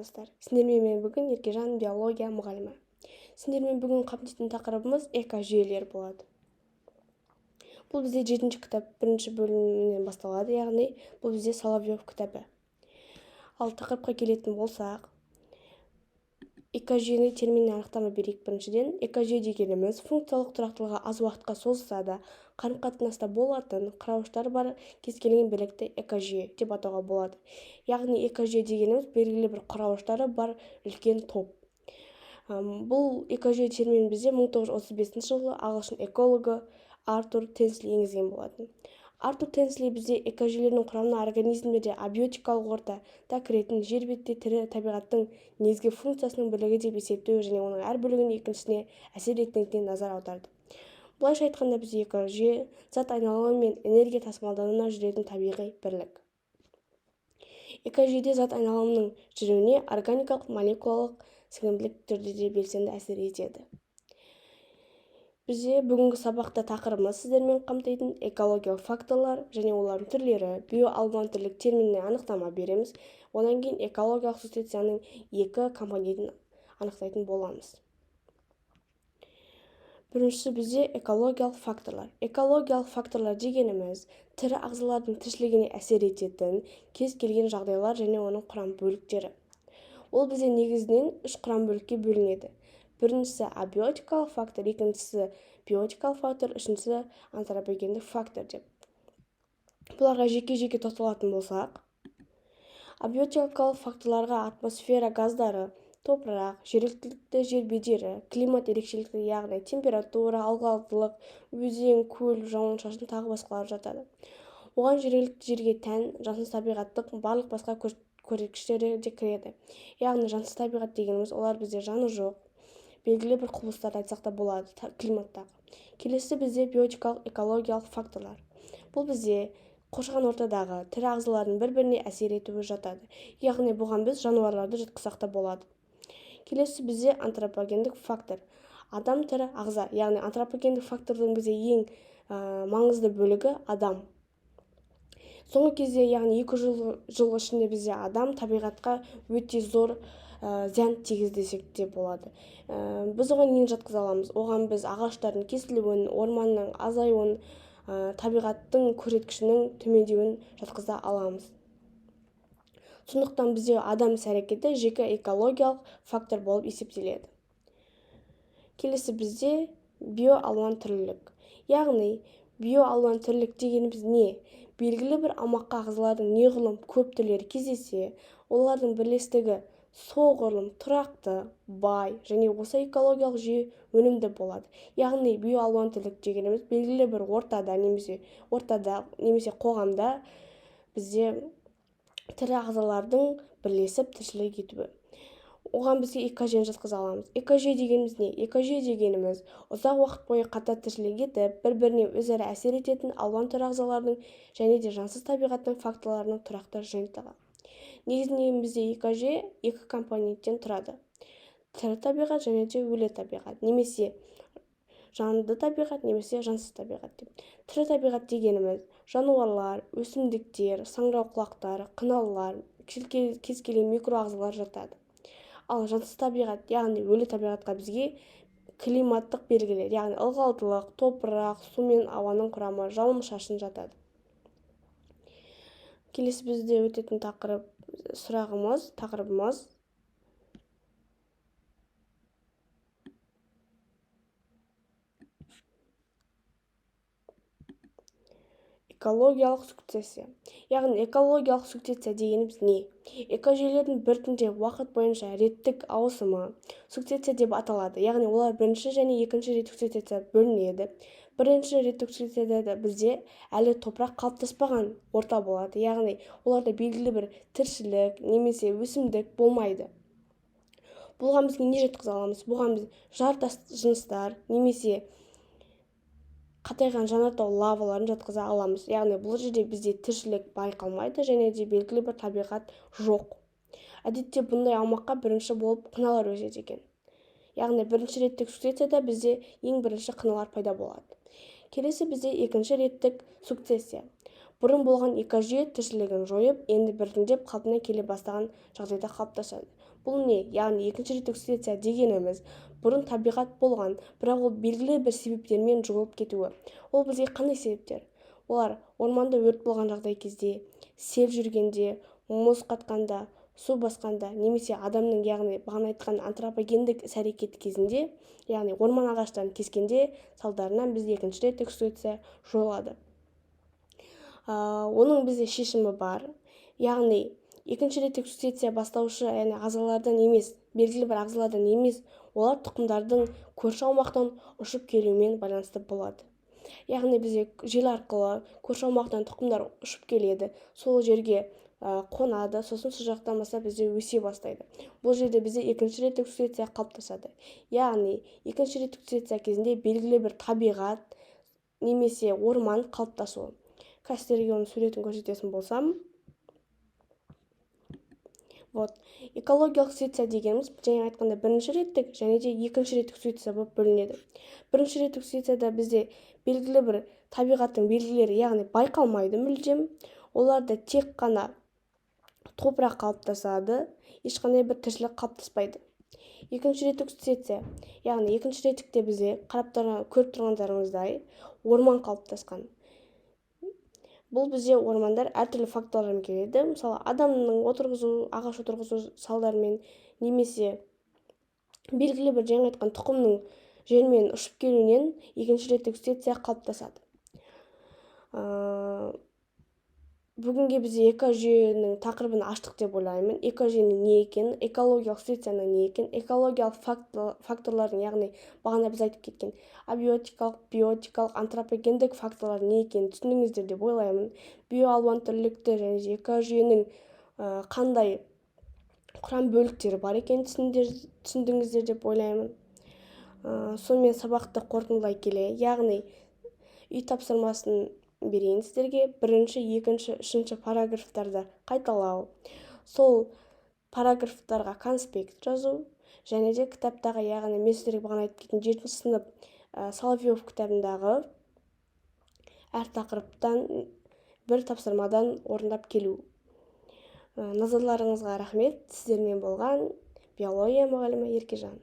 Достар! Сендермен мен бүгін Еркежан, биология мұғалімі. Сендермен бүгін қамтитын тақырыбымыз экожүйелер болады. Бұл бізде 7-ші кітап 1-ші бөлімінен басталады, яғни бұл бізде Соловьев кітабы. Ал тақырыпқа келетін болсақ, экожүйені терминіне анықтама берейік. Біріншіден, экожүйе дегеніміз функциялық тұрақтылығы аз уақытқа созылса да қарым-қатынаста болатын құрауыштар бар кез келген бірлікті экожүйе деп атауға болады. Яғни экожүйе дегеніміз белгілі бір құрауыштары бар үлкен топ. Бұл экожүйе терминін бізде 1935 жылы ағылшын экологы Артур Тенсли енгізген болатын. Артур Тенсли бізде экожүйелердің құрамына организмдерде абиотикалық ортада кіретін жер бетінде тірі табиғаттың негізгі функциясының бірлігі деп есептеу және оның әр бөлігінің екіншісіне әсер ететіндігіне назар аударды. Былайша айтқанда, бізде экожүйе зат айналымы мен энергия тасымалдануына жүретін табиғи бірлік. Экожүйеде зат айналымының жүруіне органикалық, молекулалық, сіңімділік түрде де белсенді әсер етеді. Бізде бүгінгі сабақта тақырыбымыз сіздермен қамтитын экологиялық факторлар және олардың түрлері, биоалуантүрлілік терминіне анықтама береміз. Одан кейін экологиялық сукцессияның екі компонентін анықтайтын боламыз. Біріншісі бізде экологиялық факторлар. Экологиялық факторлар дегеніміз тірі ағзалардың тіршілігіне әсер ететін кез келген жағдайлар және оның құрам бөліктері. Ол бізде негізінен үш құрам бөлікке бөлінеді. Біріншісі абиотикалық фактор, екіншісі биотикалық фактор, үшіншісі антропогендік фактор деп. Бұларға жеке-жеке тоқталатын болсақ, абиотикалық факторларға атмосфера газдары, топырақ, жергілікті жер бедері, климат ерекшеліктері, яғни температура, ылғалдылық, өзен, көл, жауын-шашын тағы басқалар жатады. Оған жергілікті жерге тән жансыз табиғаттық барлық басқа көрсеткіштері де кіреді. Яғни жансыз табиғат дегеніміз олар бізде жаны жоқ, белгілі бір құбылыстарды айтсақ та болады климаттағы. Келесі бізде биотикалық экологиялық факторлар. Бұл бізде қоршаған ортадағы тірі ағзалардың бір-біріне әсер етуі жатады. Яғни бұған біз жануарларды жатқызсақ та болады. Келесі бізде антропогендік фактор. Адам тірі ағза, яғни антропогендік фактордың бізде ең маңызды бөлігі адам. Соңғы кезде, яғни 2 жыл ішінде бізде адам табиғатқа өте зор зиян тигізді десек те болады. Біз оған нені жатқыза аламыз? Оған біз ағаштардың кесілуін, орманның азаюын, табиғаттың көрсеткішінің төмендеуін жатқыза аламыз. Сондықтан бізде адам іс-әрекеті жеке экологиялық фактор болып есептеледі. Келесі бізде биоалуантүрлілік. Яғни биоалуантүрлілік дегеніміз не? Белгілі бір аумаққа ағзалардың неғұрлым көп түрлері кездессе, олардың бірлестігі соғұрлым тұрақты, бай және осы экологиялық жүйе өнімді болады. Яғни биоалуантүрлілік дегеніміз белгілі бір ортада немесе қоғамда бізде тірі ағзалардың бірлесіп тіршілік етуі. Оған бізге экожүйені жатқыза аламыз. Экожүйе дегеніміз не? Экожүйе дегеніміз ұзақ уақыт бойы қатар тіршілік етіп, бір-біріне өзара әсер ететін алуан түрлі ағзалардың және де жансыз табиғаттың факторларының тұрақты жиынтығы. Негізінен бізде экожүйе екі компоненттен тұрады. Тірі табиғат және де өлі табиғат, немесе жанды табиғат, немесе жансыз табиғат деп. Тірі табиғат дегеніміз жануарлар, өсімдіктер, саңырауқұлақтар, қыналар, кез келген микроағзалар жатады. Ал жансыз табиғат, яғни өлі табиғатқа бізге климаттық белгілер, яғни ылғалдылық, топырақ, су мен ауаның құрамы, жауын-шашын жатады. Келесі бізде өтетін тақырып сұрағымыз, тақырыбымыз экологиялық сукцессия. Яғни экологиялық сукцессия дегеніміз не? Экожүйелердің біртіндеп уақыт бойынша реттік ауысымы сукцессия деп аталады. Яғни олар бірінші және екінші реттік сукцессия бөлінеді. Бірінші реттік сукцессияда бізде әлі топырақ қалыптаспаған орта болады. Яғни оларда белгілі бір тіршілік немесе өсімдік болмайды. Бұған біз не жеткізе аламыз? Бұған біз жартас жыныстар немесе қатайған жанартау лаваларын жатқыза аламыз. Яғни бұл жерде бізде тіршілік байқалмайды және де белгілі бір табиғат жоқ. Әдетте бұндай аумаққа бірінші болып қыналар өседі екен. Яғни бірінші реттік сукцессияда бізде ең бірінші қыналар пайда болады. Келесі бізде екінші реттік сукцессия. Бұрын болған экожүйе тіршілігін жойып, енді біртіндеп қалпына келе бастаған жағдайда қалыптасады. Бұл не? Яғни екінші реттік сукцессия дегеніміз бұрын табиғат болған, бірақ ол белгілі бір себептермен жойылып кетуі. Ол бізге қандай себептер? Олар орманда өрт болған жағдай кезде, сел жүргенде, мұз қатқанда, су басқанда немесе адамның, яғни бағана айтқан антропогендік іс-әрекет кезінде, яғни орман ағаштарын кескенде салдарынан бізде екінші реттік сукцессия жойылады. Оның бізде шешімі бар. Яғни екінші реттік сукцессия бастаушы, яғни ағзалардан емес, белгілі бір ағзалардан емес, олар тұқымдардың көрші аумақтан ұшып келуімен байланысты болады. Яғни бізде жел арқылы көрші аумақтан тұқымдар ұшып келеді, сол жерге қонады, сосын сол жақтан бастап бізде өсе бастайды. Бұл жерде бізде екінші реттік сукцессия қалыптасады. Яғни екінші реттік сукцессия кезінде белгілі бір табиғат немесе орман қалыптасуы. Қазір сіздерге оның суретін көрсететін болсам. Вот. Экологиялық сукцессия дегеніміз, жаңа айтқанда, бірінші реттік және де екінші реттік сукцессия болып бөлінеді. Бірінші реттік сукцессияда бізде белгілі бір табиғаттың белгілері, яғни байқалмайды мүлдем. Оларда тек қана топырақ қалыптасады, ешқандай бір тіршілік қалыптаспайды. Екінші реттік сукцессия, яғни екінші реттікте бізде қарап көріп тұрғандарыңыздай орман қалыптасқан. Бұл бізде ормандар әртүрлі факторлармен келеді. Мысалы, адамның отырғызу, ағаш отырғызу салдарымен немесе белгілі бір жаңа айтқан тұқымның желмен ұшып келуінен екінші реттік сукцессия қалыптасады. Бүгінге бізде экожүйенің тақырыбын аштық деп ойлаймын. Экожүйенің не екенін, экологиялық сукцессияның не екенін, экологиялық факторлардың, яғни бағана біз айтып кеткен абиотикалық, биотикалық, антропогендік факторлар не екенін түсіндіңіздер деп ойлаймын. Биоалуантүрлілікті және де экожүйенің қандай құрам бөліктері бар екенін түсіндіңіздер деп ойлаймын. Сонымен сабақты қорытындылай келе, яғни үй тапсырмасын берейін сіздерге. Бірінші, екінші, үшінші параграфтарды қайталау, сол параграфтарға конспект жазу және де кітаптағы, яғни мен сіздерге бағана айтып кеткен 7 сынып Соловьев кітабындағы әр тақырыптан бір тапсырмадан орындап келу. Назарларыңызға рахмет. Сіздермен болған биология мұғалімі Еркежан.